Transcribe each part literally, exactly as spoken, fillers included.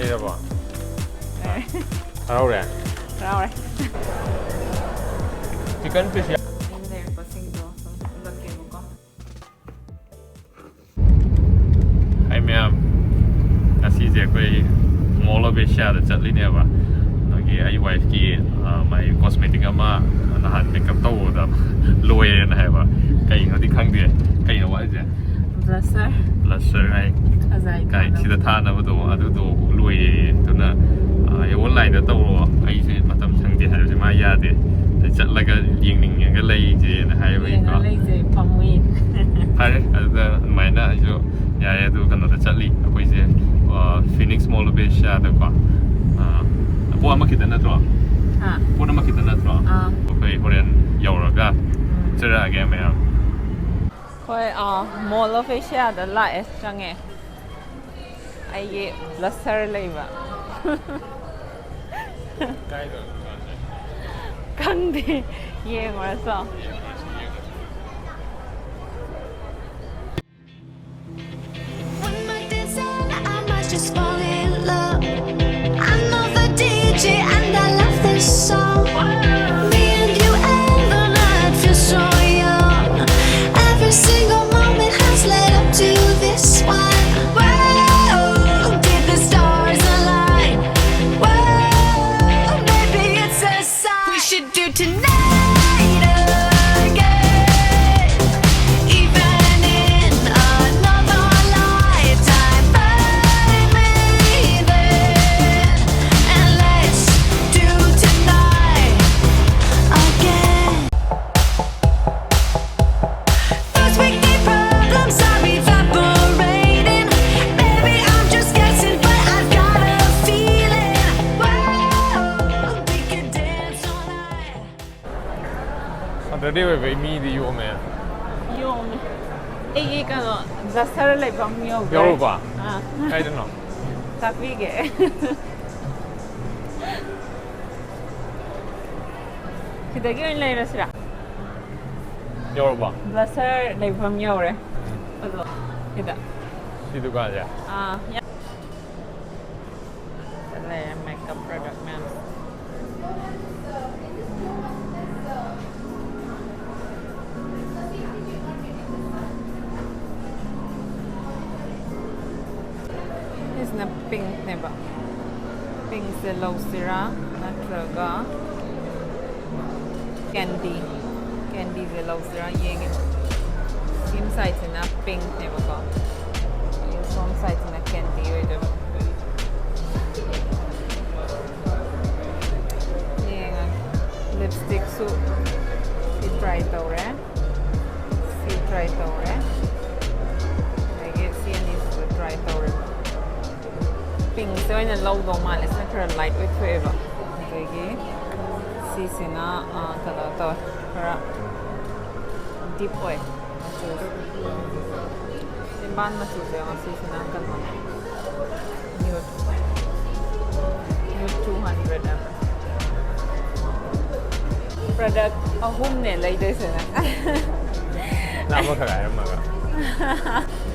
ꯂꯩꯔꯕꯣ? ꯍꯔꯥꯎꯔꯦ? ꯍꯔꯥꯎꯔꯦ꯫ Chicken piece ꯌꯥ- ꯑꯩꯅ ꯂꯩꯔꯛꯄꯁꯤꯡꯗꯣ ꯁꯨꯝ ꯎꯠꯂꯛꯀꯦꯕꯀꯣ꯫ ꯍꯥꯏ ꯃꯌꯥꯝ, ꯉꯁꯤꯁꯦ ꯑꯩꯈꯣꯏ Mall of Asiaꯗ ꯆꯠꯂꯤꯅꯦꯕ꯫ ꯑꯗꯒꯤ ꯑꯩ wifeꯀꯤ, ꯑ, ꯃꯥꯏ cosmetic ꯑꯃ ꯅꯍꯥꯟ makeup ꯇꯧꯕꯗ ꯂꯣꯏꯔꯦꯅ ꯍꯥꯏꯕ꯫ ꯀꯩꯅꯣꯗꯤ ꯈꯪꯗꯦ꯫ ꯀꯩꯅꯣ ꯋꯥꯠꯂꯤꯁꯦ? Blusher꯫ Blusher ꯍꯥꯏ꯫ ꯈꯖꯥꯏ ꯀꯥꯏ ꯊꯥꯅꯕ꯫ ꯁꯤꯗ ꯊꯥꯅꯕꯗꯣ ꯑꯗꯨꯗꯣ ꯂꯣꯏꯔꯦ꯫ ꯑꯗꯨꯅ, ꯑ, ꯑꯩ onlineꯗ ꯇꯧꯔꯣ, ꯑꯩꯁꯦ ꯃꯇꯝ ꯁꯪꯗꯦ ꯍꯥꯏꯕꯁꯦ ꯃꯥ ꯌꯥꯗꯦ꯫ ꯑꯗ ꯆꯠꯂꯒ ꯌꯦꯡꯅꯤꯡꯉꯒ ꯂꯩꯁꯦꯅ ꯍꯥꯏꯕꯒꯤꯀꯣ꯫ ꯌꯦꯡꯉ ꯂꯩꯁꯦ ꯄꯥꯝꯃꯨꯏ꯫ ꯐꯔꯦ, ꯑꯗꯨꯗ ꯑꯗꯨꯃꯥꯏꯅ ꯑꯩꯁꯨ ꯌꯥꯔꯦ꯫ ꯑꯗꯨ ꯀꯩꯅꯣꯗ ꯆꯠꯂꯤ ꯑꯩꯈꯣꯏꯁꯦ, ꯑ, Phoenix Mall of Asiaꯗꯀꯣ꯫ ꯑ, ꯄꯣꯠ ꯑꯃ ꯈꯤꯇ ꯅꯠꯇ꯭ꯔꯣ? ꯍꯥ? ꯄꯣꯠ ꯑꯃ ꯈꯤꯇ ꯅꯠꯇ꯭ꯔꯣ? ꯑꯥ꯫ ꯑꯩꯈꯣꯏ ꯍꯣꯔꯦꯟ ꯌꯧꯔꯒ ꯎꯝ꯫ ꯆꯠꯆꯔꯛꯑꯒꯦ ꯃꯌꯥꯝ꯫ ꯍꯣꯏ, ꯑꯥ, Mall of Asiaꯗ ꯂꯥꯛꯑꯦ, ꯆꯪꯉꯦ꯫ ꯑꯩꯒꯤ blusher ꯂꯩꯕ꯫ ꯀꯥꯏꯗ? ꯈꯪꯗꯦ, ꯌꯦꯡꯉꯨꯔꯁꯤ ꯂꯥꯎ꯫ When my days end, I might just fall in love. I know the D J and I love this song. Me and you and the night feel so young. Every single moment has led up to this one. Whoa, did the stars align? Whoa, maybe it's a sign. We should do tonight again. Even in another lifetime, find me there. And let's do tonight again. First we think problems are evaporating. Maybe I'm just guessing, but I've got a feeling. Whoa, we could dance all night. Saturday ꯑꯣꯏꯕꯩ ꯃꯤꯗꯤ ꯌꯣꯝꯃꯦ꯫ ꯌꯣꯝꯃꯦ꯫ ꯑꯩꯒꯤ ꯀꯩꯅꯣ, blusher ꯂꯩꯐꯝ ꯌꯧꯈ꯭ꯔꯦ꯫ ꯌꯧꯔꯕꯣ? ꯑꯥ꯫ ꯀꯥꯏꯗꯅꯣ? ꯇꯥꯛꯄꯤꯒꯦ꯫ ꯁꯤꯗꯒꯤ ꯑꯣꯏꯅ ꯂꯩꯔꯁꯤꯔꯥ? ꯌꯧꯔꯕꯣ? Blusher ꯂꯩꯐꯝ ꯌꯧꯔꯦ꯫ ꯑꯗꯣ ꯁꯤꯗ꯫ ꯁꯤ ꯗꯨꯀꯥꯟꯁꯦ? ꯑꯥ, ꯌꯥ-, ꯁꯤꯅ ꯄꯤꯡꯛꯅꯦꯕ꯫ ꯄꯤꯡꯛꯁꯦ ꯂꯧꯁꯤꯔꯥ ꯅꯠꯇ꯭ꯔꯒ ꯀꯦꯟꯗꯤ, ꯀꯦꯟꯗꯤꯁꯦ ꯂꯧꯁꯤꯔꯥ ꯌꯦꯡꯉꯦ꯫ ꯁꯤꯝ ꯁꯥꯏꯠꯁꯤꯅ ꯄꯤꯡꯛꯅꯦꯕꯀꯣ, ꯁꯣꯝ ꯁꯥꯏꯠꯁꯤꯅ ꯀꯦꯟꯗꯤ ꯑꯣꯏꯗꯣꯏꯕ꯫ ꯌꯦꯡꯉꯒꯦ꯫ ꯂꯤꯞꯁꯇꯤꯛꯁꯨ ꯁꯤ ꯇ꯭ꯔꯥꯏ ꯇꯧꯔꯦ, ꯁꯤ ꯇ꯭ꯔꯥꯏ ꯇꯧꯔꯦ, ꯑꯗꯒꯤ ꯁꯤ ꯑꯅꯤꯁꯤꯁꯨ ꯇ꯭ꯔꯥꯏ ꯇꯧꯔꯦꯕ꯫ ꯄꯤꯡꯁꯦ ꯑꯣꯏꯅ ꯂꯧꯗꯧ ꯃꯥꯜꯂꯦ, ꯁꯤꯅ ꯈꯔ ꯂꯥꯏꯠ ꯑꯣꯏꯊꯣꯛꯑꯦꯕ꯫ ꯑꯗꯒꯤ ꯁꯤꯁꯤꯅ, ꯑꯥ, ꯀꯩꯅꯣ ꯇꯧꯋꯦ, ꯈꯔ ꯗꯤꯞ ꯑꯣꯏ ꯃꯆꯨꯁꯦ꯫ ꯆꯤꯝꯕꯥꯟ ꯃꯆꯨꯁꯦ ꯌꯦꯡꯉꯣ, ꯁꯤꯁꯤꯅ ꯀꯩꯅꯣ, nude, nude two hundred ꯑꯃ꯫ Product ꯑꯍꯨꯝꯅꯦ ꯂꯩꯗꯣꯏꯁꯦ ꯅꯪ꯫ ꯅꯪ ꯑꯃꯈꯛ ꯍꯥꯏꯔꯝꯃꯒ꯫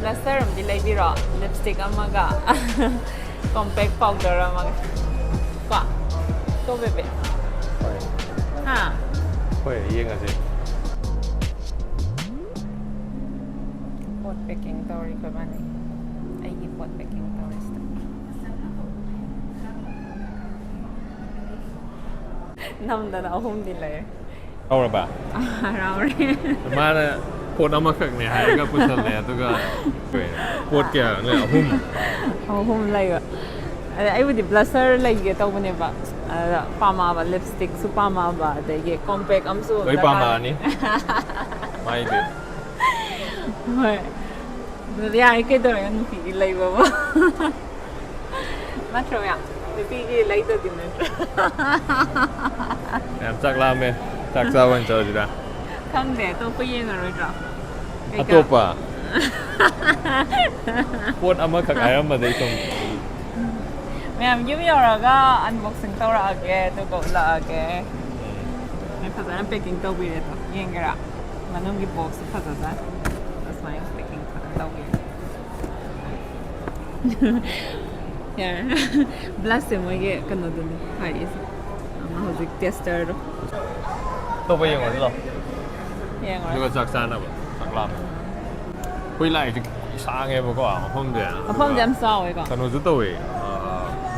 Blusher ꯑꯃꯗꯤ ꯂꯩꯕꯤꯔꯣ, ꯂꯤꯞꯁꯇꯤꯛ ꯑꯃꯒ꯫ Compact powder ꯑꯃꯒ ꯀꯣ꯫ ꯀꯣ, baby? ꯍꯣꯏ꯫ ꯍꯥ? ꯍꯣꯏ, ꯌꯦꯡꯉꯁꯦ꯫ ꯄꯣꯠ packing ꯇꯧꯔꯤ ꯑꯩꯈꯣꯏ ꯏꯕꯥꯅꯤ꯫ ꯑꯩꯒꯤ ꯄꯣꯠ packing ꯇꯧꯔꯤꯁꯤꯗ꯫ ꯅꯝꯗꯅ ꯑꯍꯨꯝꯗꯤ ꯂꯩꯔꯦ꯫ ꯍꯧꯔꯕ? ꯍꯔꯥꯎꯔꯦ꯫ ꯃꯥꯅ ꯄꯣꯠ ꯑꯃꯈꯛꯅꯦ ꯍꯥꯏꯔꯒ ꯄꯨꯁꯜꯂꯦ, ꯑꯗꯨꯒ ꯄꯣꯠ ꯀꯌꯥ ꯂꯩ? ꯑꯍꯨꯝ꯫ ꯑꯍꯨꯝ ꯂꯩꯕ꯫ ꯑꯗ ꯑꯩꯕꯨꯗꯤ blusher ꯂꯩꯒꯦ ꯇꯧꯕꯅꯦꯕ꯫ ꯑꯗ ꯄꯥꯝꯃꯛꯑꯕ, ꯂꯤꯞꯁꯇꯤꯛꯁꯨ ꯄꯥꯝꯃꯛꯑꯕ, ꯑꯗꯒꯤ compact ꯑꯃꯁꯨ ꯂꯣꯏ ꯗꯔꯀꯥꯔ ꯄꯥꯝꯃꯛꯑꯅꯤ꯫ ꯃꯥꯏꯗꯤ꯫ ꯍꯣꯏ꯫ ꯑꯗꯨꯗꯤ ꯌꯥꯔꯦ, ꯀꯩꯗꯧꯔꯒꯦ ꯅꯨꯄꯤꯒꯤ ꯂꯩꯕꯕꯨ? ꯅꯠꯇ꯭ꯔꯣ ꯃꯌꯥꯝ? ꯅꯨꯄꯤꯒꯤ ꯂꯩꯗꯗꯤ ꯅꯠꯇ꯭ꯔꯣ? ꯌꯥꯝ ꯆꯥꯛ ꯂꯥꯝꯃꯦ꯫ ꯆꯥꯛ ꯆꯥꯕ ꯑꯣꯏꯅ ꯆꯠꯂꯁꯤꯔꯥ? ꯈꯪꯗꯦ, ꯑꯇꯣꯞꯄ ꯌꯦꯡꯉꯔꯣꯏꯗ꯭ꯔꯣ? ꯀꯩꯀꯥ? ꯑꯇꯣꯞꯄ? ꯄꯣꯠ ꯑꯃꯈꯛ ꯍꯥꯏꯔꯝꯕꯗꯩ ꯁꯨꯝ꯫ ꯃꯌꯥꯝ ꯌꯨꯝ ꯌꯧꯔꯒ unboxing ꯇꯧꯔꯛꯑꯒꯦ, ꯑꯗꯨꯒ ꯎꯠꯂꯛꯑꯒꯦ꯫ ꯑꯩ ꯐꯖꯅ packing ꯇꯧꯕꯤꯔꯦ ꯑꯗꯣ꯫ ꯌꯦꯡꯒꯦꯔꯥ? ꯃꯅꯨꯡꯒꯤ box ꯁꯦ ꯐꯖꯖꯥꯠꯅꯤ꯫ ꯑꯁꯨꯃꯥꯏꯅ packing ꯐꯖꯅ ꯇꯧꯕꯤꯔꯦ꯫ ꯌꯥꯔꯦ꯫ Blush ꯁꯦ ꯃꯣꯏꯒꯤ ꯀꯩꯅꯣꯗꯨꯅꯤ ꯍꯥꯏꯔꯛꯏꯁꯦ꯫ ꯑꯃ ꯍꯧꯖꯤꯛ tester ꯗꯣ꯫ ꯑꯇꯣꯞꯄ ꯌꯦꯡꯉꯨꯔꯁꯤ ꯂꯥꯎ꯫ ꯌꯦꯡꯉꯨꯔꯁꯤ꯫ ꯑꯗꯨꯒ ꯆꯥꯛ ꯆꯥꯅꯕ꯫ ꯆꯥꯛ ꯂꯥꯝꯃꯦ꯫ ꯑꯩꯈꯣꯏ ꯂꯥꯛꯏꯁꯦ ꯁꯥꯡꯉꯦꯕꯀꯣ ꯃꯐꯝꯁꯦ꯫ ꯃꯐꯝꯁꯦ ꯌꯥꯝ ꯆꯥꯎꯋꯦꯀꯣ꯫ ꯀꯩꯅꯣꯁꯨ ꯇꯧꯋꯦ,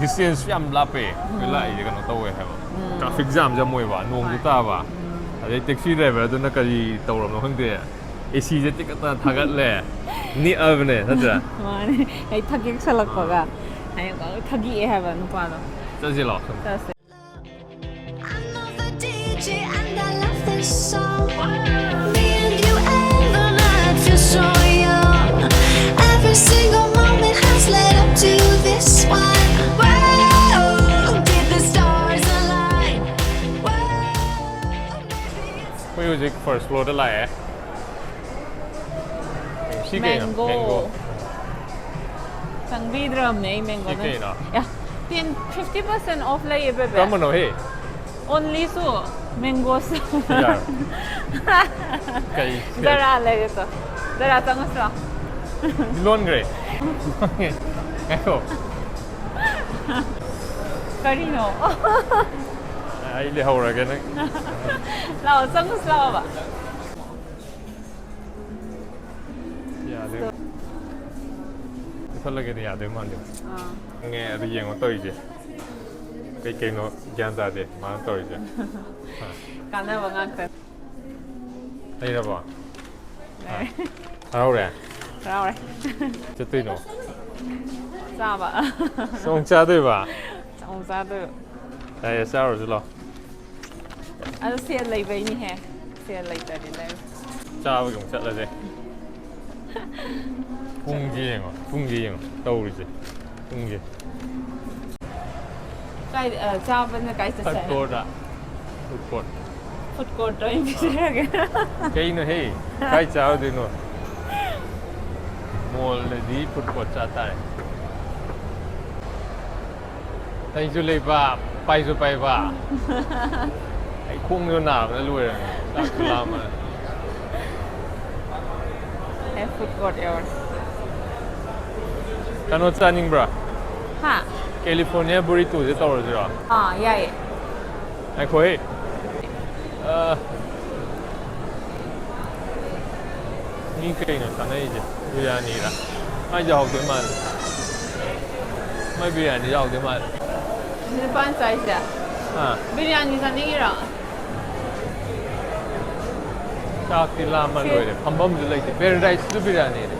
ꯗꯤꯁꯇꯦꯟꯁ ꯌꯥꯝ ꯂꯥꯞꯄꯦ꯫ ꯑꯩꯈꯣꯏ ꯂꯥꯛꯏꯁꯦ ꯀꯩꯅꯣ ꯇꯧꯋꯦ ꯍꯥꯏꯕ, ꯇ꯭ꯔꯥꯐꯤꯛ ꯖꯥꯝꯁꯨ ꯌꯥꯝ ꯑꯣꯏꯕ, ꯅꯣꯡꯁꯨ ꯇꯥꯕ, ꯑꯗꯩ ꯇꯦꯛꯁꯤ ꯗ꯭ꯔꯥꯏꯚꯔꯗꯨꯅ ꯀꯔꯤ ꯇꯧꯔꯕꯅꯣ ꯈꯪꯗꯦ, ꯑꯦ ꯁꯤꯁꯦ ꯇꯤꯛꯀꯠꯇꯅ ꯊꯥꯒꯠꯂꯦ꯫ ꯅꯤꯛꯑꯕꯅꯦ ꯅꯠꯇ꯭ꯔꯥ? ꯃꯥꯅꯦ꯫ ꯑꯩ ꯊꯒꯦꯛꯁꯜꯂꯛꯄꯒ ꯍꯌꯦꯡ ꯊꯒꯦꯛꯑꯦ ꯍꯥꯏꯕ ꯅꯨꯄꯥꯗꯣ꯫ ꯆꯠꯁꯤꯂꯣ꯫ ꯆꯠꯁꯦ꯫ I'm of a D J and I love this song. Me and you and the night feel so young. Every single moment has led up to this one. Whoa, did the stars align? Whoa, maybe it's ꯑꯩꯈꯣꯏ ꯍꯧꯖꯤꯛ first ꯐ꯭ꯂꯣꯔꯗ ꯂꯥꯛꯑꯦ꯫ ꯁꯤ ꯀꯩꯅꯣ? Mango꯫ Mango. ꯆꯪꯕꯤꯗ꯭ꯔꯕꯅꯦ ꯑꯩ mango. ꯁꯤ ꯀꯩꯅꯣ? ꯌꯥ, ten, fifty percent off ꯂꯩꯌꯦ, ꯕꯦꯕꯦ꯫ ꯀꯔꯝꯕꯅꯣ ꯍꯦ? Only ꯁꯨ ꯃꯦꯡꯒꯣꯁ꯫ ꯌꯥꯔꯦ꯫ ꯀꯩ? ꯖꯔꯥ ꯂꯩꯔꯦꯀꯣ꯫ ꯖꯔꯥ ꯆꯪꯉꯁꯤꯔꯣ? ꯂꯣꯟꯈ꯭ꯔꯦ꯫ ꯉꯥꯏꯈꯣ꯫ ꯀꯔꯤꯅꯣ? ꯑꯩ ꯂꯩꯍꯧꯔꯒꯦ ꯅꯪ꯫ ꯂꯥꯛꯑꯣ, ꯆꯪꯉꯁꯤ ꯂꯥꯛꯑꯣꯕ꯫ ꯌꯥꯗꯦ꯫ ꯄꯨꯁꯜꯂꯒꯦꯗꯤ ꯌꯥꯗꯣꯏ ꯃꯥꯟꯗꯦ꯫ ꯑꯥ꯫ ꯈꯪꯉꯦ ꯑꯗꯨ ꯌꯦꯡꯉꯣ ꯇꯧꯔꯤꯁꯦ꯫ ꯀꯩ ꯀꯩꯅꯣ ꯒ꯭ꯌꯥꯟ ꯇꯥꯗꯦ ꯃꯥꯅ ꯇꯧꯔꯤꯁꯦ꯫ ꯀꯥꯟꯅꯕ ꯉꯥꯛꯇ꯫ ꯂꯩꯔꯕꯣ? ꯂꯩꯔꯦ꯫ ꯍꯔꯥꯎꯔꯦ? ꯍꯔꯥꯎꯔꯦ꯫ ꯆꯠꯇꯣꯏꯅꯣ? ꯆꯥꯕ꯫ ꯁꯣꯝ ꯆꯥꯗꯣꯏꯕ? ꯑꯃꯨꯛ ꯆꯥꯗꯣꯏꯕ꯫ ꯌꯥꯏꯌꯦ, ꯆꯥꯔꯨꯔꯁꯤ ꯂꯥꯛꯑꯣ꯫ ꯑꯗꯨ ꯁꯦꯜ ꯂꯩꯕꯩꯅꯤꯍꯦ꯫ ꯁꯦꯜ ꯂꯩꯇ꯭ꯔꯗꯤ ꯂꯩꯔꯣꯏ꯫ ꯆꯥꯕꯒꯤ ꯑꯃꯨꯛ ꯆꯠꯂꯁꯦ꯫ ꯄꯨꯡꯁꯦ ꯌꯦꯡꯉꯣ, ꯄꯨꯡꯁꯦ ꯌꯦꯡꯉꯣ ꯇꯧꯔꯤꯁꯦ꯫ ꯄꯨꯡꯁꯦ꯫ ꯀꯥꯏ, ꯑ, ꯆꯥꯕꯅ ꯀꯥꯏ ꯆꯠꯁꯦ ꯐꯨꯗ ꯍꯥꯏꯅꯣ? ꯀꯣꯔꯠꯇ꯫ Food court. ꯐꯨꯗ ꯀꯣꯔꯠꯇ ꯑꯣꯏꯅ ꯄꯤꯖꯔꯒꯦ꯫ ꯀꯩꯅꯣꯍꯦ? ꯀꯥꯏ ꯆꯥꯔꯨꯗꯣꯏꯅꯣ? ꯃꯣꯜꯗꯗꯤ ꯐꯨꯗ ꯀꯣꯔꯠ ꯆꯥ ꯇꯥꯔꯦ꯫ ꯂꯩꯁꯨ ꯂꯩꯕ, ꯄꯥꯏꯁꯨ ꯄꯥꯏꯕ꯫ ꯑꯩ ꯈꯣꯡꯁꯨ ꯅꯥꯕꯅ ꯂꯣꯏꯔꯕꯅꯦ꯫ ꯆꯥꯛꯁꯨ ꯂꯥꯝꯃꯦ꯫ ꯑꯦ, ꯐꯨꯗ ꯀꯣꯔꯠ ꯌꯧꯔꯦ꯫ ꯀꯩꯅꯣ ꯆꯥꯅꯤꯡꯕ꯭ꯔꯥ? ꯍꯥ? ꯀꯦꯂꯤꯐꯣꯔꯅꯤꯌꯥ ꯕꯨꯔꯤꯇꯣꯁꯦ ꯇꯧꯔꯁꯤꯔꯣ? ꯑꯥ, ꯌꯥꯏꯌꯦ꯫ ꯉꯥꯏꯈꯣꯍꯦ꯫ ꯑ, ꯃꯤ ꯀꯩꯅꯣ ꯆꯥꯅꯩꯁꯦ? ꯕꯤꯔꯌꯥꯅꯤꯔ? ꯃꯥꯏꯁꯦ ꯍꯥꯎꯗꯣꯏ ꯃꯥꯜꯂꯦ꯫ ꯃꯥꯏ ꯕꯤꯔꯌꯥꯅꯤꯁꯦ ꯍꯥꯎꯗꯣꯏ ꯃꯥꯜꯂꯦ꯫ ꯅꯨꯄꯥꯅ ꯆꯥꯏꯁꯦ? ꯑꯥ꯫ ꯕꯤꯔꯌꯥꯅꯤ ꯆꯥꯅꯤꯡꯉꯤꯔꯣ? ꯆꯥꯛꯇꯤ ꯂꯥꯝꯃ ꯁꯤ ꯂꯣꯏꯔꯦ꯫ ꯐꯝꯐꯝꯁꯨ ꯂꯩꯇꯦ꯫ ꯕ꯭ꯔꯦꯗ ꯔꯥꯏꯁꯇꯨ ꯕꯤꯔꯌꯥꯅꯤꯅꯦ꯫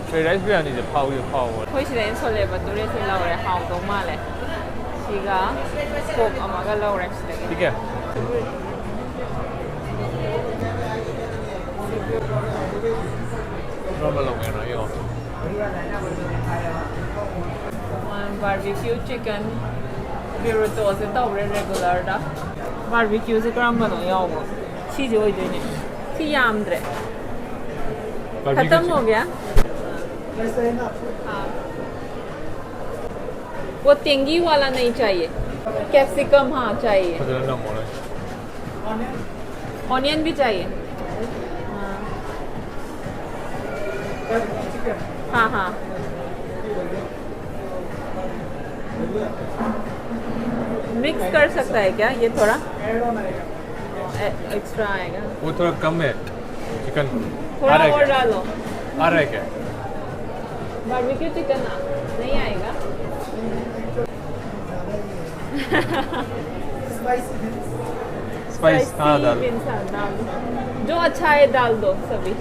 ꯕ꯭ꯔꯦꯗ ꯔꯥꯏꯁ ꯕꯤꯔꯌꯥꯅꯤꯁꯦ ꯐꯥꯎꯗꯤ ꯐꯥꯎꯕꯅꯦ꯫ ꯑꯩꯈꯣꯏ ꯁꯤꯗ ꯑꯩꯅ ꯁꯣꯂꯦꯕ ꯇꯨꯔꯦꯠꯁꯦ ꯂꯧꯔꯦ꯫ ꯍꯥꯎꯗꯧ ꯃꯥꯜꯂꯦ꯫ ꯁꯤꯒ ꯀꯣꯛ ꯑꯃꯒ ꯂꯧꯔꯦ ꯁꯤꯗꯒꯤ꯫ ꯁꯤ ꯀꯌꯥ? ꯀꯔꯝꯕ ꯂꯧꯒꯦꯅꯣ ꯌꯦꯡꯉꯣ꯫ ꯕꯥꯔꯕꯤꯀ꯭ꯌꯨ ꯆꯤꯀꯟ ꯕꯤꯔꯨꯇꯣꯁꯦ ꯇꯧꯔꯦ ꯔꯦꯒꯨꯂꯔꯗ꯫ ꯕꯥꯔꯕꯤꯀ꯭ꯌꯨꯁꯦ ꯀꯔꯝꯕꯅꯣ ꯌꯥꯎꯕ? ꯁꯤꯁꯦ ꯑꯣꯏꯗꯣꯏꯅꯦ꯫ ꯁꯤ ꯌꯥꯝꯗ꯭ꯔꯦ꯫ ꯕꯥꯔꯕꯤꯀ꯭ꯌꯨ ꯈꯇꯝ ꯆꯤꯀꯟ꯫ ꯍꯣ ꯒꯌꯥ? ꯍꯥ꯫ वो तेंगी वाला नहीं चाहिए। कैप्सिकम हाँ चाहिए। ꯐꯖꯅ ꯅꯝꯃꯣ ꯅꯪ꯫ ऑनियन भी चाहिए। हाँ। हाँ, हाँ। मिक्स कर सकता है क्या ये थोड़ा? ए-, एक्स्ट्रा आएगा। वो थोड़ा कम है चिकन। थोड़ा आ रहा है और क्या? डालो। आ रहा है क्या? बारबेक्यू चिकन ना, नहीं आएगा। स्पाइसी। स्पाइस, हाँ, डाल। बीन्स, हाँ, डाल दो। जो अच्छा है, डाल दो सभी।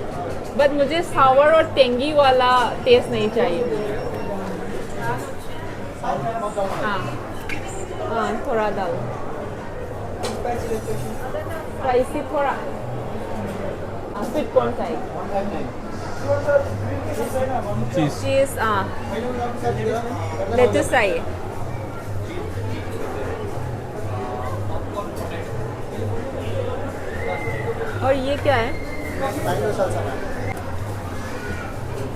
बट मुझे सावर और तेंगी वाला टेस्ट नहीं चाहिए। हाँ, हाँ, थोड़ा डाल। स्पाइसी थोड़ा। हाँ, स्वीट कॉर्न चाहिए। चीज। चीज, हाँ। लेटस चाहिए। और ये क्या है?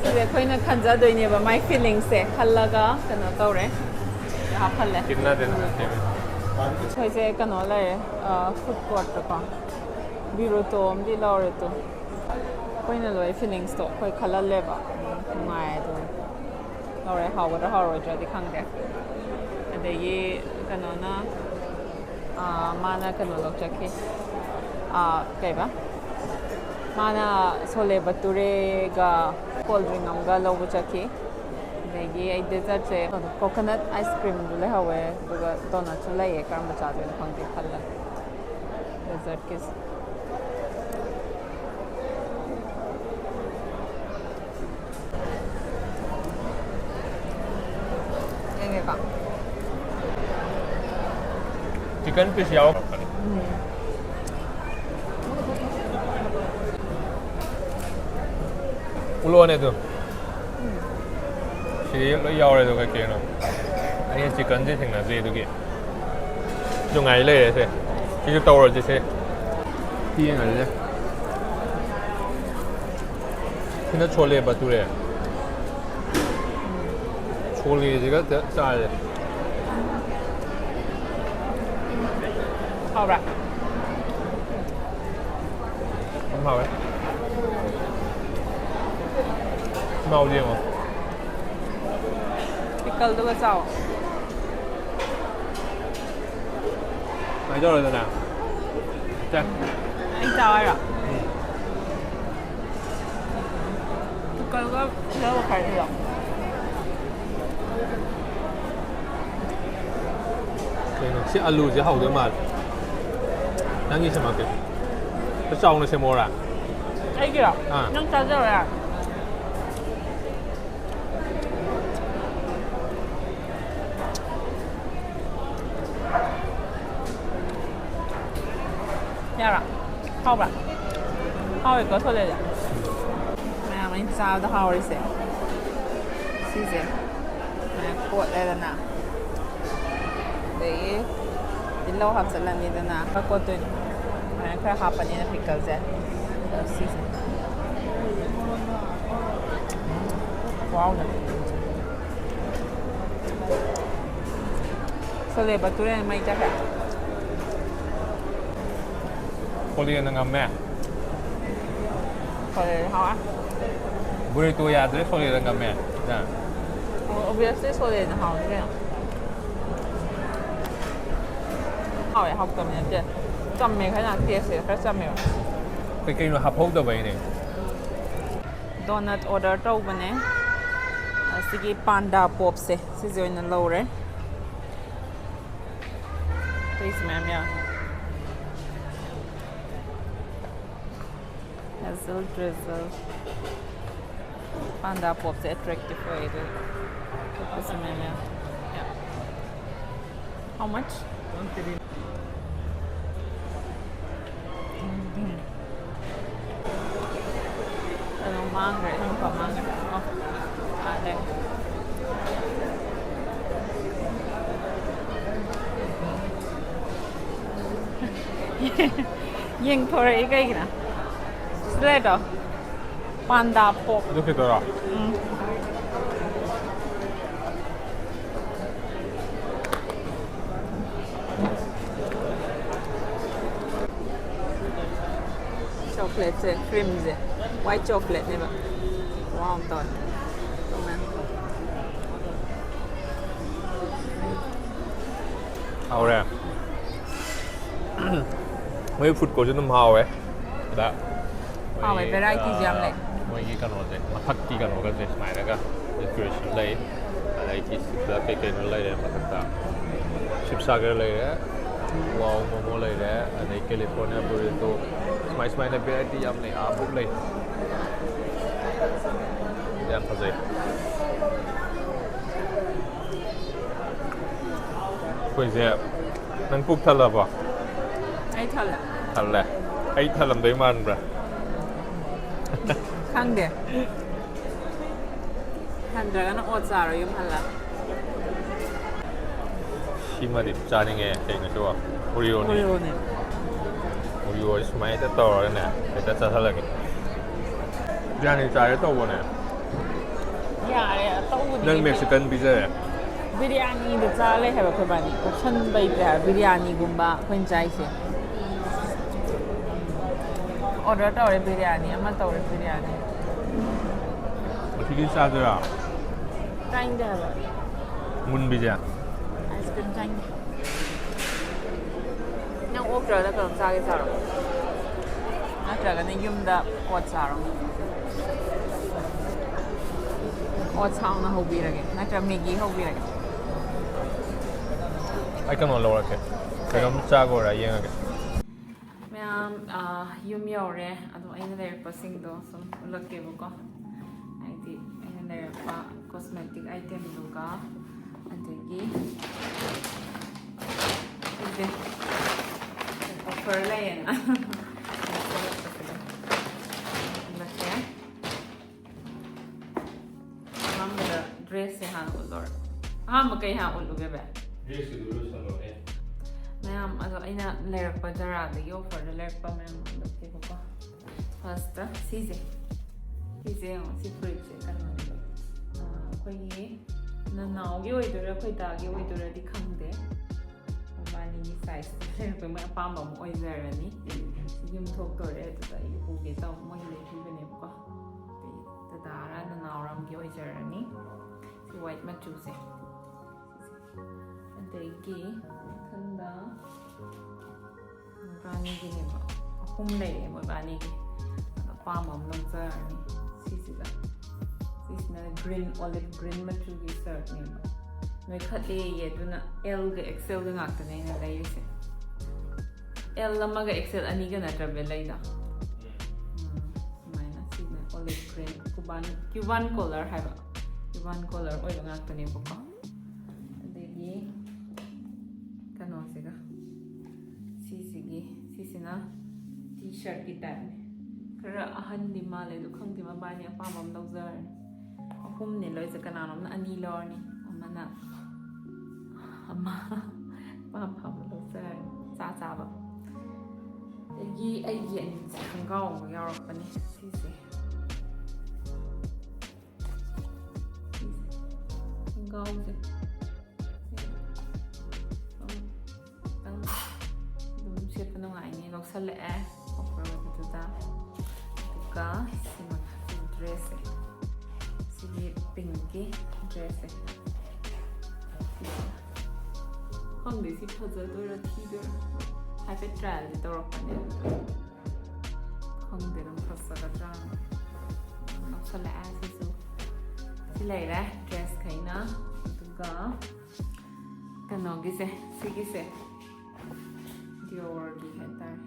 ꯁꯤꯁꯦ ꯑꯩꯈꯣꯏꯅ ꯈꯟꯖꯗꯣꯏꯅꯦꯕ, ꯃꯥꯏ ꯐꯤꯂꯤꯡꯁꯦ ꯈꯜꯂꯒ ꯀꯩꯅꯣ ꯇꯧꯔꯦ, ꯍꯥꯞꯍꯜꯂꯦ꯫ कितना देना है? ꯑꯩꯈꯣꯏꯁꯦ ꯀꯩꯅꯣ ꯂꯩꯔꯦ, ꯐꯨꯗ ꯀꯣꯔꯠꯇꯀꯣ ꯕꯤꯔꯨꯇꯣ ꯑꯃꯗꯤ ꯂꯧꯔꯦ꯫ ꯇꯨ ꯑꯩꯈꯣꯏꯅ ꯂꯣꯏ ꯐꯤꯂꯤꯡꯁꯇꯣ ꯑꯩꯈꯣꯏ ꯈꯜꯍꯜꯂꯦꯕ꯫ ꯎꯝ, ꯅꯨꯡꯉꯥꯏ ꯑꯗꯨꯝ꯫ ꯂꯧꯔꯦ꯫ ꯍꯥꯎꯒꯗ꯭ꯔꯥ ꯍꯥꯎꯔꯣꯏꯗ꯭ꯔꯗꯤ ꯈꯪꯗꯦ꯫ ꯑꯗꯒꯤ ꯀꯩꯅꯣꯅ, ꯑꯥ, ꯃꯥꯅ ꯀꯩꯅꯣ ꯂꯧꯆꯠꯈꯤ꯫ ꯑꯥ, ꯀꯩꯕ? ꯃꯥꯅ ꯁꯣꯂꯦ ꯕꯇꯨꯔꯦꯒ ꯀꯣꯜ ꯗ꯭ꯔꯤꯡ ꯑꯃꯒ ꯂꯧꯕ ꯆꯠꯈꯤ꯫ ꯑꯗꯒꯤ ꯑꯩ ꯗꯦꯖꯔꯠꯁꯦ ꯀꯣꯀꯣꯅꯠ ꯑꯥꯏꯁ ꯀ꯭ꯔꯤꯝꯗꯨ ꯂꯩꯍꯧꯋꯦ, ꯑꯗꯨꯒ ꯗꯣꯅꯠꯁꯨ ꯂꯩꯌꯦ꯫ ꯀꯔꯝꯕ ꯆꯥꯗꯣꯏꯅꯣ ꯈꯪꯗꯦ ꯈꯜꯂꯒ꯫ ꯗꯦꯖꯔꯠꯀꯤꯁꯦ꯫ ꯌꯦꯡꯒꯦꯀꯣ꯫ ꯆꯤꯀꯟ ꯄꯤꯁ ꯌꯥꯎꯔꯛꯀꯅꯤ꯫ ꯎꯝ꯫ ꯎꯠꯂꯛꯑꯣꯅꯦ ꯑꯗꯨ꯫ ꯎꯝ꯫ ꯁꯤꯗꯤ ꯂꯣꯏ ꯌꯥꯎꯔꯦ ꯑꯗꯣ ꯀꯩ ꯀꯩꯅꯣ꯫ ꯑꯩꯅ ꯆꯤꯀꯟꯁꯦ ꯊꯦꯡꯅꯗ꯭ꯔꯤ ꯑꯗꯨꯒꯤ꯫ ꯁꯤꯁꯨ ꯉꯥꯏ ꯂꯩꯔꯦ ꯁꯦ꯫ ꯁꯤꯁꯨ ꯇꯧꯔꯁꯦ ꯁꯦ꯫ ꯁꯤ ꯌꯦꯡꯉꯁꯦ꯫ ꯁꯤꯅ ꯁꯣꯂꯦ ꯕꯇꯨꯔꯦ꯫ ꯁꯣꯂꯦꯁꯤꯒ ꯆ-, ꯆꯥꯔꯦ꯫ ꯍꯥꯎꯕ꯭ꯔꯥ? ꯌꯥꯝ ꯍꯥꯎꯋꯦ꯫ ꯃꯍꯥꯎ ꯌꯦꯡꯉꯣ꯫ ꯄꯤꯀꯜꯗꯨꯒ ꯆꯥꯎ꯫ ꯀꯃꯥꯏꯅ ꯇꯧꯔꯦꯗꯅ? ꯁꯦ꯫ ꯑꯩ ꯆꯥꯎ ꯍꯥꯏꯔꯣ? ꯎꯝ꯫ ꯄꯤꯀꯜꯒ ꯇꯤꯜꯍꯧꯒ ꯈꯥꯏꯔꯤꯔꯣ? ꯀꯩꯅꯣ, ꯁꯤ ꯑꯂꯨꯁꯦ ꯍꯥꯎꯗꯣꯏ ꯃꯥꯜꯂꯦ꯫ ꯅꯪꯒꯤ ꯁꯦꯝꯃꯛꯀꯦ꯫ ꯈꯔ ꯆꯥꯎꯅ ꯁꯦꯝꯃꯛꯑꯣꯔꯥ? ꯑꯩꯒꯤꯔꯣ? ꯑꯥ꯫ ꯅꯪ ꯆꯥꯖꯔꯣ ꯌꯥꯔꯦ꯫ ꯌꯥꯔꯣ? ꯍꯥꯎꯕ꯭ꯔꯥ? ꯍꯥꯎꯋꯦꯀꯣ, ꯁꯣꯂꯦꯗ? ꯃꯌꯥꯝ ꯑꯩꯅ ꯆꯥꯕꯗ ꯍꯥꯎꯔꯤꯁꯦ ꯁꯤꯁꯦ꯫ ꯁꯨꯃꯥꯏꯅ ꯀꯣꯠꯂꯦꯗꯅ꯫ ꯑꯗꯒꯤ ꯇꯤꯜꯍꯧ ꯍꯥꯞꯆꯤꯜꯂꯅꯤꯗꯅ꯫ ꯈꯔ ꯀꯣꯠꯇꯣꯏꯅꯤ꯫ ꯁꯨꯃꯥꯏꯅ ꯈꯔ ꯍꯥꯞꯄꯅꯤꯅ ꯄꯤꯀꯜꯁꯦ꯫ ꯑꯗꯣ ꯁꯤꯁꯦ꯫ ꯈꯨꯍꯥꯎꯗꯣ꯫ ꯁꯣꯂꯦ ꯕꯇꯨꯔꯦꯅ ꯃꯩ ꯆꯠꯈ꯭ꯔꯦ꯫ ꯁꯣꯂꯦꯅ ꯉꯝꯃꯦ꯫ ꯁꯣꯂꯦꯅ ꯍꯥꯎꯔꯦ꯫ ꯕꯨꯔꯤꯇꯣ ꯌꯥꯗ꯭ꯔꯦ, ꯁꯣꯂꯦꯅ ꯉꯝꯃꯦ꯫ ꯅ꯫ ꯑꯣ, obviously ꯁꯣꯂꯦꯅ ꯍꯥꯎꯅꯤ ꯀꯩꯅꯣ꯫ ꯍꯥꯎꯋꯦ, ꯍꯥꯎꯇꯕ ꯅꯠꯇꯦ꯫ ꯆꯝꯃꯦ ꯈꯔ, ꯇꯦꯁꯁꯦ ꯈꯔ ꯆꯝꯃꯦꯕ꯫ ꯀꯩꯀꯩꯅꯣ ꯍꯥꯞꯍꯧꯗꯕꯩꯅꯦ꯫ ꯗꯣꯅꯠ ꯑꯣꯔꯗꯔ ꯇꯧꯕꯅꯦ꯫ ꯑꯁꯤꯒꯤ ꯄꯥꯟꯗꯥ ꯄꯣꯞꯁꯦ ꯁꯤꯁꯦ ꯑꯣꯏꯅ ꯂꯧꯔꯦ꯫ ꯑꯇꯩꯁꯨ ꯃꯌꯥꯝ ꯌꯥꯎꯋꯦ꯫ Hazel drizzle. ꯄꯥꯟꯗꯥ ꯄꯣꯞꯁꯦ ꯑꯦꯇ꯭ꯔꯦꯛꯇꯤꯚ ꯑꯣꯏ ꯑꯗꯨ ꯑꯇꯣꯞꯄꯁꯨ ꯃꯌꯥꯝ ꯌꯥꯎꯋꯦ꯫ How much? ꯀꯩꯅꯣ ꯃꯥꯡꯈ꯭ꯔꯦ, ꯏꯅꯥꯎꯄꯥ ꯃꯥꯡꯈ꯭ꯔꯦ꯫ ꯑꯣ, ꯑꯥ, ꯂꯩ꯫ ꯌꯦꯡꯊꯣꯔꯛꯏ ꯀꯩꯒꯤꯅꯣ? ꯁꯤꯗ ꯂꯩꯔꯦ꯫ ꯄꯥꯟꯗꯥ ꯄꯣꯞ꯫ ꯑꯗꯨ ꯀꯩꯗꯧꯔꯣ? ꯎꯝ꯫ ꯆꯣꯀ꯭ꯂꯦꯠꯁꯦ, ꯀ꯭ꯔꯤꯝꯁꯦ, ꯋꯥꯏꯠ ꯆꯣꯀ꯭ꯂꯦꯠꯅꯦꯕ꯫ ꯋꯥꯎ ꯇꯧꯋꯦ꯫ ꯍꯥꯎꯔꯦ꯫ ꯃꯣꯏ ꯐꯨꯗ ꯀꯣꯔꯠꯁꯨ ꯑꯗꯨꯝ ꯍꯥꯎꯋꯦ꯫ ꯑꯗ ꯍꯥꯎꯋꯦ, ꯃꯣꯏꯒꯤ, varietyꯁꯨ ꯌꯥꯝ ꯂꯩ꯫ ꯑ, ꯃꯣꯏꯒꯤ ꯀꯩꯅꯣꯁꯦ, ꯃꯊꯛꯀꯤ ꯀꯩꯅꯣꯒꯁꯦ ꯁꯨꯃꯥꯏꯅꯒ decoration ꯂꯩ꯫ ꯑꯗꯒꯤ ꯁꯤꯗ ꯀꯩ ꯀꯩꯅꯣ ꯂꯩꯔꯦ ꯃꯊꯛꯇ꯫ ꯁꯤꯕꯁꯥꯒꯔ ꯂꯩꯔꯦ, ꯋꯥꯎ ꯃꯣꯃꯣ ꯂꯩꯔꯦ, ꯑꯗꯩ ꯀꯦꯂꯤꯐꯣꯔꯅꯤꯌꯥ ꯕꯨꯔꯤꯇꯣ꯫ ꯁꯨꯃꯥꯏ ꯁꯨꯃꯥꯏꯅ variety ꯌꯥꯝ ꯂꯩ, ꯑꯥ ꯐꯥꯎ ꯂꯩ꯫ ꯌꯥꯝ ꯐꯖꯩ꯫ ꯑꯩꯈꯣꯏꯁꯦ, ꯅꯪ ꯄꯨꯛ ꯊꯜꯂꯕꯣ? ꯑꯩ ꯊꯜꯂꯦ꯫ ꯊꯜꯂꯦ꯫ ꯑꯩ ꯊꯜꯂꯝꯗꯣꯏ ꯃꯥꯟꯕ꯭ꯔꯥ? ꯈꯪꯗꯦ꯫ ꯊꯟꯗ꯭ꯔꯒꯅ ꯑꯣꯠ ꯆꯥꯔꯣ ꯌꯨꯝ ꯍꯜꯂ꯫ ꯁꯤꯃꯗꯤ ꯆꯥꯅꯤꯡꯉꯦ꯫ ꯀꯩꯅꯣ ꯁꯤꯕꯣ? ꯑꯣꯔꯤꯑꯣꯅꯤ꯫ ꯑꯣꯔꯤꯑꯣꯅꯦ꯫ ꯑꯣꯔꯤꯑꯣꯁꯦ ꯁꯨꯃꯥꯏꯅ ꯍꯦꯛꯇ ꯇꯧꯔꯒꯅꯦ, ꯍꯦꯛꯇ ꯆꯥꯁꯤꯜꯂꯒꯦ꯫ ꯕꯤꯔꯌꯥꯅꯤ ꯆꯥꯒꯦ ꯇꯧꯕꯅꯦ꯫ ꯌꯥꯔꯦ, ꯑꯇꯧꯕꯗꯤ ꯅꯪ ꯀꯩꯀꯩ? ꯃꯦꯛꯁꯤꯀꯟ ꯄꯤꯖꯔꯦ꯫ ꯕꯤꯔꯌꯥꯅꯤꯗ ꯆꯥ ꯂꯩ ꯍꯥꯏꯕ ꯑꯩꯈꯣꯏꯕꯥꯅꯤ꯫ ꯑꯣꯞꯁꯟ ꯂꯩꯇ꯭ꯔꯦ ꯍꯥꯏꯕ ꯕꯤꯔꯌꯥꯅꯤꯒꯨꯝꯕ ꯑꯩꯈꯣꯏꯅ ꯆꯥꯏꯁꯦ꯫ ꯑꯣꯔꯗꯔ ꯇꯧꯔꯦ ꯕꯤꯔꯌꯥꯅꯤ, ꯑꯃ ꯇꯧꯔꯦ ꯕꯤꯔꯌꯥꯅꯤ꯫ ꯉꯁꯤꯒꯤ ꯆꯥꯗꯣꯏꯔꯥ? ꯆꯥꯅꯤꯡꯗꯦ ꯍꯥꯏꯕ꯫ ꯃꯨꯟꯕꯤꯁꯦ? ꯑꯥꯏꯁ ꯀ꯭ꯔꯤꯝ ꯆꯥꯅꯤꯡꯗꯦ꯫ ꯅꯪ ꯑꯣꯛꯇ꯭ꯔꯒꯅ ꯀꯩꯅꯣꯝ ꯆꯥꯒꯦ ꯆꯥꯔꯣ꯫ ꯅꯠꯇ꯭ꯔꯒꯅ ꯌꯨꯝꯗ ꯑꯣꯠꯁ ꯆꯥꯔꯣ꯫ ꯑꯣꯠꯁ ꯍꯥꯎꯅ ꯍꯧꯕꯤꯔꯒꯦ, ꯅꯠꯇ꯭ꯔꯒ ꯃꯦꯒꯤ ꯍꯧꯕꯤꯔꯒꯦ꯫ ꯑꯩ ꯀꯩꯅꯣ ꯂꯧꯔꯛꯀꯦ, ꯀꯩꯅꯣꯝ ꯆꯥꯒꯣꯔꯥ ꯌꯦꯡꯉꯒꯦ꯫ ꯃꯌꯥꯝ, ꯑꯥ, ꯌꯨꯝ ꯌꯧꯔꯦ꯫ ꯑꯗꯣ ꯑꯩꯅ ꯂꯩꯔꯛꯄꯁꯤꯡꯗꯣ ꯁꯨꯝ ꯎꯠꯂꯛꯀꯦꯕꯀꯣ꯫ ꯍꯥꯏꯗꯤ ꯑꯩꯅ ꯂꯩꯔꯛꯄ cosmetic item ꯗꯨꯒ, ꯑꯗꯒꯤ ꯁꯤꯁꯦ offer ꯂꯩꯌꯦꯅ ꯎꯠꯂꯛꯀꯦ꯫ ꯑꯍꯥꯟꯕꯗ dress ꯁꯦ ꯍꯥꯟꯅ ꯎꯠꯂꯣꯔ? ꯑꯍꯥꯟꯕ ꯀꯩ ꯍꯥꯟꯅ ꯎꯠꯂꯨꯒꯦ, ꯚꯥꯏ? Dress ꯀꯤꯗꯨ ꯂꯣꯏꯁꯜꯂꯣꯅꯦ꯫ ꯃꯌꯥꯝ, ꯑꯗꯣ ꯑꯩꯅ ꯂꯩꯔꯛꯄ Zara ꯗꯒꯤ offer ꯗ ꯂꯩꯔꯛꯄ ꯃꯌꯥꯝ ꯎꯠꯂꯛꯀꯦꯕꯀꯣ꯫ First ꯁꯤꯁꯦ꯫ ꯁꯤꯁꯦ ꯌꯦꯡꯉꯣ, ꯁꯤ ꯐꯨꯔꯤꯠꯁꯦ ꯀꯩꯅꯣꯅꯦꯕ꯫ ꯑꯥ, ꯑꯩꯈꯣꯏꯒꯤ ꯅꯅꯥꯎꯒꯤ ꯑꯣꯏꯗꯣꯏꯔꯥ, ꯑꯩꯈꯣꯏ ꯗꯥꯒꯤ ꯑꯣꯏꯗꯣꯏꯔꯥꯗꯤ ꯈꯪꯗꯦ꯫ ꯃꯕꯥꯅꯤꯒꯤ size ꯇ ꯂꯩꯔꯛꯄ, ꯃꯣꯏ ꯑꯄꯥꯝꯕ ꯑꯃ ꯑꯣꯏꯖꯔꯅꯤ꯫ ꯌꯨꯝ ꯊꯣꯛꯇꯣꯔꯦ, ꯑꯗꯨꯗ ꯑꯩ ꯄꯨꯒꯦ ꯇꯧꯕ, ꯃꯣꯏꯒꯤ ꯂꯩꯕꯤꯕꯅꯦꯕꯀꯣ꯫ ꯑꯩ ꯗꯗꯥꯔ ꯅꯅꯥꯎꯔ ꯑꯃꯒꯤ ꯑꯣꯏꯖꯔꯅꯤ꯫ ꯁꯤ white ꯃꯆꯨꯁꯦ꯫ ꯑꯗꯒꯤ ꯃꯊꯪꯗ ꯃꯣꯏꯕꯥꯅꯤꯒꯤꯅꯦꯕ꯫ ꯑꯍꯨꯝ ꯂꯩꯔꯦ ꯃꯣꯏꯕꯥꯅꯤꯒꯤ꯫ ꯑꯗꯣ ꯑꯄꯥꯝꯕ ꯑꯃ ꯂꯧꯖꯔꯅꯤ꯫ ꯁꯤꯁꯤꯗ꯫ ꯁꯤꯁꯤꯅ green, olive green ꯃꯆꯨꯒꯤ shirt ꯅꯦꯕ꯫ ꯅꯣꯏꯈꯠꯂꯦꯌꯦ, ꯑꯗꯨꯅ L ꯒ X L ꯒ ꯉꯥꯛꯇꯅꯦ ꯑꯩꯅ ꯂꯩꯔꯤꯁꯦ꯫ L ꯑꯃꯒ X L ꯑꯅꯤꯒ ꯅꯠꯇ꯭ꯔꯕ ꯂꯩꯗꯣ? ꯎꯝ, ꯁꯨꯃꯥꯏꯅ꯫ ꯁꯤꯅ olive green, Cuban, Cuban color ꯍꯥꯏꯕ꯫ Cuban color ꯑꯣꯏꯕ ꯉꯥꯛꯇꯅꯦꯕꯀꯣ꯫ ꯑꯗꯒꯤ ꯀꯩꯅꯣꯁꯤꯒ, ꯁꯤꯁꯤꯒꯤ, ꯁꯤꯁꯤꯅ T-shirt ꯀꯤ type ꯅꯦ꯫ ꯈꯔ ꯑꯍꯟꯗꯤ ꯃꯥꯜꯂꯦ, ꯑꯗꯨ ꯈꯪꯗꯦ, ꯃꯕꯥꯅꯤ ꯑꯄꯥꯝꯕ ꯑꯃ ꯂꯧꯖꯔꯅꯤ꯫ ꯑꯍꯨꯝꯅꯦ ꯂꯧꯔꯤꯁꯦ, ꯀꯅꯥꯅꯣꯝꯅ ꯑꯅꯤ ꯂꯧꯔꯅꯤ, ꯑꯃꯅ ꯑꯃ, ꯑꯄꯥꯝ ꯑꯄꯥꯝꯕ ꯂꯧꯖꯔꯅꯤ, ꯆꯥ ꯆꯥꯕ꯫ ꯑꯗꯒꯤ ꯑꯩꯒꯤ ꯑꯅꯤꯁꯦ ꯈꯣꯡꯒ꯭ꯔꯥꯎ ꯑꯃ ꯌꯥꯎꯔꯛꯄꯅꯦ, ꯁꯤꯁꯦ꯫ ꯈꯣꯡꯒ꯭ꯔꯥꯎꯁꯦ꯫ ꯑꯗꯨꯝ ꯁꯦꯠꯄ ꯅꯨꯡꯉꯥꯏꯅꯤ꯫ ꯂꯧꯁꯜꯂꯛꯑꯦ offer ꯑꯣꯏꯕꯗꯨꯗ꯫ ꯑꯗꯨꯒ ꯁꯤꯃ, ꯁꯤ dress ꯁꯦ꯫ ꯁꯤꯒꯤ pink ꯀꯤ dress ꯁꯦ꯫ ꯈꯪꯗꯦ ꯁꯤ ꯐꯖꯗꯣꯏꯔꯥ ꯊꯤꯗꯣꯏꯔꯥ꯫ ꯍꯥꯏꯐꯦꯠ trial ꯗꯤ ꯇꯧꯔꯛꯄꯅꯦ꯫ ꯐꯖꯒꯗ꯭ꯔꯥ? ꯂꯧꯁꯜꯂꯛꯑꯦ ꯁꯤꯁꯨ꯫ ꯁꯤ ꯂꯩꯔꯦ ꯗ꯭ꯔꯦꯁꯈꯩꯅ꯫ ꯑꯗꯨꯒ ꯀꯩꯅꯣꯒꯤꯁꯦ, ꯁꯤꯒꯤꯁꯦ ꯗꯤꯑꯣꯔꯒꯤ ꯍꯥꯏꯇꯥꯔꯦ꯫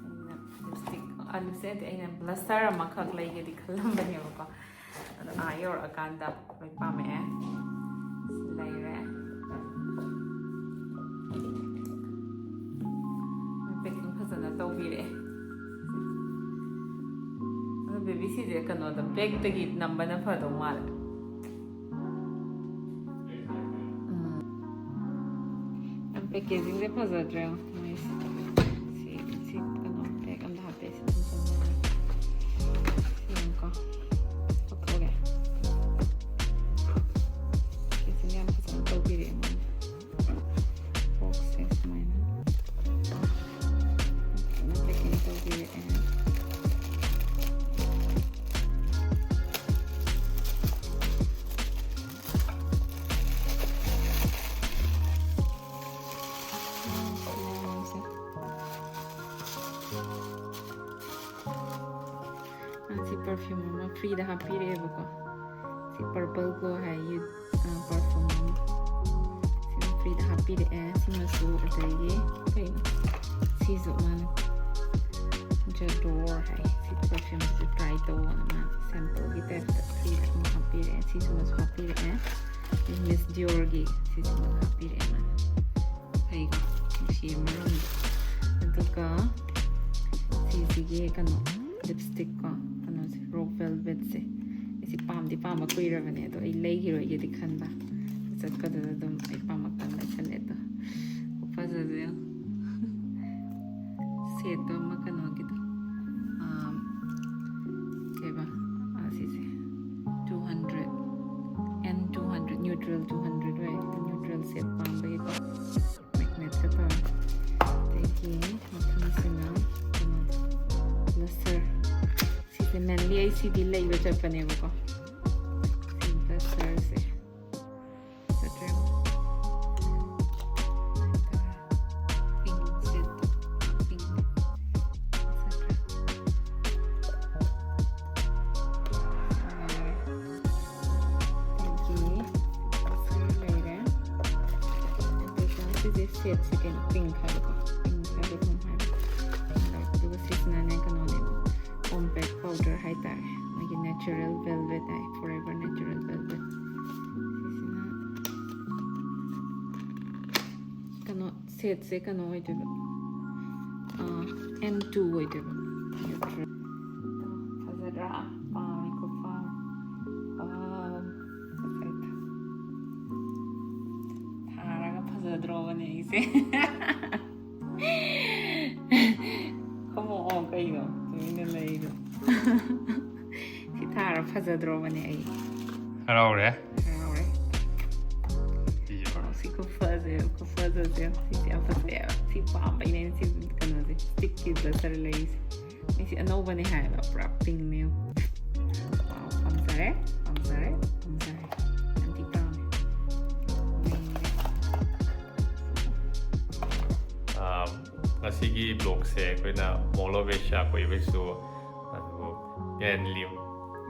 ꯑꯩꯅ ꯂꯤꯞꯁꯇꯤꯛ, ꯑ, ꯂꯤꯞꯁꯇꯤꯛ ꯅꯠꯇꯦ, ꯑꯩꯅ ꯕ꯭ꯂꯁꯔ ꯑꯃꯈꯛ ꯂꯩꯒꯦꯗꯤ ꯈꯜꯂꯝꯕꯅꯦꯕꯀꯣ, ꯑꯗꯣ ꯑꯥ ꯌꯧꯔꯛꯑꯀꯥꯟꯗ ꯂꯣꯏ ꯄꯥꯝꯃꯛꯑꯦ꯫ ꯁꯤ ꯂꯩꯔꯦ꯫ ꯄꯦꯛꯀꯤꯡ ꯐꯖꯅ ꯇꯧꯕꯤꯔꯛꯑꯦ꯫ ꯑꯗꯣ ꯕꯦꯕꯤ, ꯁꯤꯁꯦ ꯀꯩꯅꯣꯗ, ꯕꯦꯛꯇꯒꯤ ꯅꯝꯕꯅ ꯐꯗꯧ ꯃꯥꯜꯂꯦ꯫ ꯎꯝ꯫ ꯌꯥꯝ ꯄꯦꯀꯦꯖꯤꯡꯁꯦ ꯐꯖꯗ꯭ꯔꯦ ꯃꯣꯏꯁꯦ꯫ ꯁꯤ, ꯁꯤ ꯀꯩꯅꯣ ꯕꯦꯛ ꯑꯝꯗ ꯍꯥꯞꯄꯦ꯫ ꯁꯤ ꯑꯗꯨꯝ ꯆꯪꯉꯒ ꯌꯦꯡꯉꯨꯀꯣ꯫ ꯂꯧꯊꯣꯛꯑꯒꯦ꯫ ꯄꯦꯀꯦꯖꯤꯡ ꯌꯥꯝ ꯐꯖꯅ ꯇꯧꯕꯤꯔꯛꯑꯦ ꯃꯣꯏꯅ꯫ ꯕꯣꯛꯁꯁꯦ ꯁꯨꯃꯥꯏꯅ ꯐꯖꯅ ꯄꯦꯀꯤꯡ ꯇꯧꯕꯤꯔꯛꯑꯦ꯫ ꯁꯤ ꯄꯔꯐ꯭ꯌꯨꯝ ꯑꯃ ꯐ꯭ꯔꯤꯗ ꯍꯥꯞꯄꯤꯔꯛꯑꯦꯕꯀꯣ꯫ ꯁꯤ Purple Glow ꯍꯥꯏ, ꯌꯨꯠ, ꯑ, ꯄꯔꯐ꯭ꯌꯨꯝ ꯑꯃ꯫ ꯁꯤꯃ ꯐ꯭ꯔꯤꯗ ꯍꯥꯞꯄꯤꯔꯛꯑꯦ꯫ ꯁꯤꯃꯁꯨ, ꯑꯗꯒꯤ ꯀꯩꯅꯣ? ꯁꯤꯁꯨ ꯃꯥꯅ J'adore ꯍꯥꯏ꯫ ꯁꯤ ꯄꯔꯐ꯭ꯌꯨꯝꯁꯦ ꯇ꯭ꯔꯥꯏ ꯇꯧꯋꯣꯅ ꯃꯥꯅ ꯁꯦꯝꯄꯜꯒꯤ ꯇꯥꯏꯞꯇ ꯐ꯭ꯔꯤꯗ ꯑꯃ ꯍꯥꯞꯄꯤꯔꯛꯑꯦ꯫ ꯁꯤꯁꯤꯃꯁꯨ ꯍꯥꯞꯄꯤꯔꯛꯑꯦ꯫ Miss Diorꯒꯤ ꯁꯤꯁꯤꯃꯁꯨ ꯍꯥꯞꯄꯤꯔꯛꯑꯦ ꯃꯥꯅ꯫ ꯐꯩꯀꯣ? ꯅꯨꯡꯁꯤꯌꯦ ꯃꯔꯝꯗꯣ꯫ ꯑꯗꯨꯒ ꯁꯤꯁꯤꯒꯤ ꯀꯩꯅꯣ, ꯂꯤꯞꯁꯇꯤꯛ ꯀꯣ, ꯀꯩꯅꯣꯁꯦ, Rock Velvetꯁꯦ꯫ ꯑꯩꯁꯦ ꯄꯥꯝꯗꯤ ꯄꯥꯝꯕ ꯀꯨꯏꯔꯕꯅꯦ, ꯑꯗꯣ ꯑꯩ ꯂꯩꯈꯤꯔꯣꯏꯒꯦꯗꯤ ꯈꯟꯕ꯫ ꯆꯠꯀꯗꯨꯗ ꯑꯗꯨꯝ ꯑꯩ ꯄꯥꯝꯃꯛꯇꯅ ꯂꯩꯁꯜꯂꯦ ꯑꯗꯣ꯫ ꯈꯨꯐꯖꯁꯦ ꯌꯦꯡꯉꯣ꯫ ꯁꯦꯠꯇꯣ ꯑꯃ ꯀꯩꯅꯣꯒꯤꯗꯣ, ꯑꯥ, ꯀꯩꯕ? ꯑꯥ, ꯁꯤꯁꯦ꯫ Two hundred, N two hundred, neutral two hundred ꯑꯣꯏ꯫ Neutral ꯁꯦꯠ ꯄꯥꯝꯕꯒꯤꯀꯣ꯫ Magnetꯀ ꯇꯧꯔ꯫ ꯑꯗꯒꯤ ꯃꯊꯪꯁꯤꯅ ꯀꯩꯅꯣꯗꯣ, blusher꯫ ꯁꯤꯁꯦ mainly ꯑꯩ ꯁꯤꯗꯤ ꯂꯩꯕ ꯆꯠꯄꯅꯦꯕꯀꯣ꯫ ꯁꯤ blusherꯁꯦ꯫ ꯆꯠꯇ꯭ꯔꯦ꯫ Pink ꯁꯦꯠꯇꯣ, pink ꯁꯦꯠꯇ꯭ꯔꯦ꯫ ꯁꯦꯠꯁꯦ ꯀꯩꯅꯣ, ꯄꯤꯡ ꯍꯥꯏꯕꯀꯣ, ꯄꯤꯡ ꯍꯥꯏꯕ ꯀꯩꯅꯣꯝ ꯍꯥꯏꯕ꯫ ꯑꯗꯨꯒ ꯁꯤꯁꯤꯅꯅꯦ ꯀꯩꯅꯣꯅꯦꯕ, ꯀꯣꯝꯄꯦꯛ ꯄꯥꯎꯗꯔ ꯍꯥꯏꯇꯥꯔꯦ, ꯃꯣꯏꯒꯤ natural velvet ꯍꯥꯏ, Forever natural velvet꯫ ꯁꯤꯁꯤꯅ ꯀꯩꯅꯣ, ꯁꯦꯠꯁꯦ ꯀꯩꯅꯣ ꯑꯣꯏꯗꯣꯏꯕ, ꯑꯦꯟ ꯇꯨ ꯑꯣꯏꯗꯣꯏꯕ꯫ ꯐꯖꯗ꯭ꯔꯥ? ꯄꯥꯝꯃꯤ ꯈꯨꯄꯥꯝ꯫ ꯋꯥꯎ, ꯐꯖꯩꯗ꯫ ꯊꯥꯔꯒ ꯐꯖꯗ꯭ꯔꯣꯕꯅꯦ ꯑꯩꯁꯦ꯫ ꯈꯨꯝꯃꯛꯑꯣ ꯀꯩꯅꯣ, ꯇꯨꯃꯤꯟꯅ ꯂꯩꯗꯣ꯫ ꯁꯤ ꯊꯥꯔ ꯐꯖꯗ꯭ꯔꯣꯕꯅꯦ ꯑꯩ꯫ ꯍꯔꯥꯎꯔꯦ꯫ ꯍꯔꯥꯎꯔꯦ꯫ ꯄꯤꯌꯣ꯫ ꯁꯤ ꯈꯨꯐꯖꯁꯦ, ꯈꯨꯐꯖꯁꯦ꯫ ꯁꯤꯁꯦ ꯌꯥꯝ ꯐꯖꯩꯌꯦꯕ꯫ ꯁꯤ ꯄꯥꯝꯕꯩꯅꯦ ꯁꯤ ꯀꯩꯅꯣꯁꯦ, stickꯀꯤ blusher ꯂꯩꯔꯤꯁꯦ꯫ ꯃꯤꯁꯤ ꯑꯅꯧꯕꯅꯦ ꯍꯥꯏꯌꯦꯕ, ꯄꯨꯔꯥ ꯄꯤꯡꯅꯦ꯫ ꯋꯥꯎ, ꯄꯥꯝꯖꯔꯦ, ꯄꯥꯝꯖꯔꯦ, ꯄꯥꯝꯖꯔꯦ꯫ ꯌꯥꯝ ꯊꯤ ꯄꯥꯝꯃꯦ꯫ ꯑꯥ, ꯉꯁꯤꯒꯤ vlogꯁꯦ ꯑꯩꯈꯣꯏꯅ Mall of Asia ꯀꯣꯏꯕꯩꯁꯨ, ꯑꯗꯨꯕꯨ mainly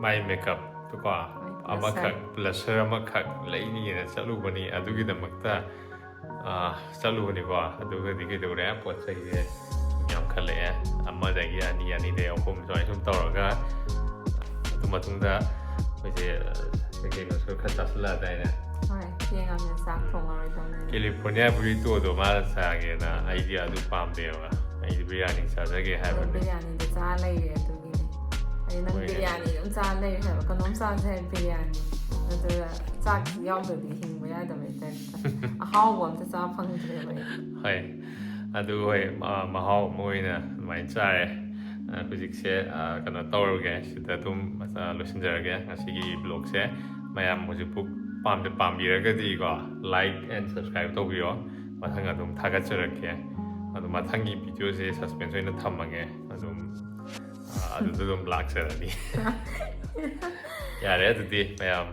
ꯃꯥꯏ makeupꯇꯨꯀꯣ, ꯃꯥꯏ ꯑꯃꯈꯛ, blusher ꯑꯃꯈꯛ ꯂꯩꯅꯤꯅ ꯆꯠꯂꯨꯕꯅꯤ꯫ ꯑꯗꯨꯒꯤꯗꯃꯛꯇ, ꯑꯥ, ꯆꯠꯂꯨꯕꯅꯤꯀꯣ꯫ ꯑꯗꯨꯒꯗꯤ ꯀꯩꯗꯧꯔꯦ, ꯄꯣꯠ ꯆꯩꯁꯦ ꯌꯥꯝꯈꯠꯂꯛꯑꯦ, ꯑꯃꯗꯒꯤ ꯑꯅꯤ, ꯑꯅꯤꯗꯒꯤ ꯑꯍꯨꯝ, ꯁꯨꯃꯥꯏꯅ ꯁꯨꯝ ꯇꯧꯔꯒ, ꯑꯗꯨ ꯃꯇꯨꯡꯗ ꯑꯩꯈꯣꯏꯁꯦ, ꯑꯥ, ꯀꯩ ꯀꯩꯅꯣꯁꯨ ꯈꯔ ꯆꯥꯁꯤꯜꯂꯛꯑꯗꯥꯏꯅꯦ꯫ ꯍꯣꯏ, ꯊꯦꯡꯉꯕꯅꯤꯅ ꯆꯥꯛ ꯊꯣꯡꯉꯔꯣꯏꯗꯧꯅꯤꯅ꯫ California burritoꯗꯣ ꯃꯥꯅ ꯆꯥꯒꯦꯅ, ꯑꯩꯗꯤ ꯑꯗꯨ ꯄꯥꯝꯗꯦꯕ, ꯑꯩꯗꯤ ꯕꯤꯔꯌꯥꯅꯤ ꯆꯥꯖꯒꯦ ꯑꯗꯣ ꯍꯥꯏꯕꯅꯤ꯫ ꯕꯤꯔꯌꯥꯅꯤꯗꯣ ꯆꯥ ꯂꯩꯔꯦ, ꯑꯗꯨꯒꯤꯅꯦ꯫ ꯑꯩ ꯅꯪ ꯍꯣꯏ꯫ ꯕꯤꯔꯌꯥꯅꯤ ꯑꯗꯨꯝ ꯆꯥ ꯂꯩꯔꯦ ꯍꯥꯏꯕ, ꯀꯩꯅꯣꯝ ꯆꯥꯁꯦ ꯍꯥꯏ ꯕꯤꯔꯌꯥꯅꯤ ꯅꯠꯇ꯭ꯔꯒ ꯆꯥꯛ ꯌꯥꯎꯗ꯭ꯔꯗꯤ ꯍꯤꯡꯕ ꯌꯥꯗꯕꯩ ꯇꯥꯏꯞꯇ꯫ ꯑꯍꯥꯎꯕ ꯑꯝꯇ ꯆꯥ ꯐꯪꯗ꯭ꯔꯦꯕ ꯑꯩ꯫ ꯍꯣꯏ, ꯑꯗꯨ ꯍꯣꯏ, ꯃ-, ꯃꯍꯥꯎ ꯑꯃ ꯑꯣꯏꯅ ꯑꯗꯨꯃꯥꯏꯅ ꯆꯥꯔꯦ꯫ ꯑ, ꯍꯧꯖꯤꯛꯁꯦ, ꯑ, ꯀꯩꯅꯣ ꯇꯧꯔꯒꯦ, ꯁꯤꯗ ꯑꯗꯨꯝ, ꯑ, ꯂꯣꯏꯁꯤꯟꯖꯔꯒꯦ ꯉꯁꯤꯒꯤ vlogꯁꯦ꯫ ꯃꯌꯥꯝ ꯍꯧꯖꯤꯛꯄꯨ ꯄꯥꯝꯗ-, ꯄꯥꯝꯕꯤꯔꯒꯗꯤꯀꯣ, like and subscribe ꯇꯧꯕꯤꯌꯣ꯫ ꯃꯊꯪ ꯑꯗꯨꯝ ꯊꯥꯒꯠꯆꯔꯛꯀꯦ꯫ ꯑꯗꯣ ꯃꯊꯪꯒꯤ videoꯁꯦ suspense ꯑꯣꯏꯅ ꯊꯝꯃꯒꯦ꯫ ꯑꯗꯨꯝ, ꯑ, ꯑꯗꯨꯗ ꯑꯗꯨꯝ ꯂꯥꯛꯆꯔꯅꯤ꯫ ꯌꯥꯔꯦ ꯑꯗꯨꯗꯤ ꯃꯌꯥꯝ꯫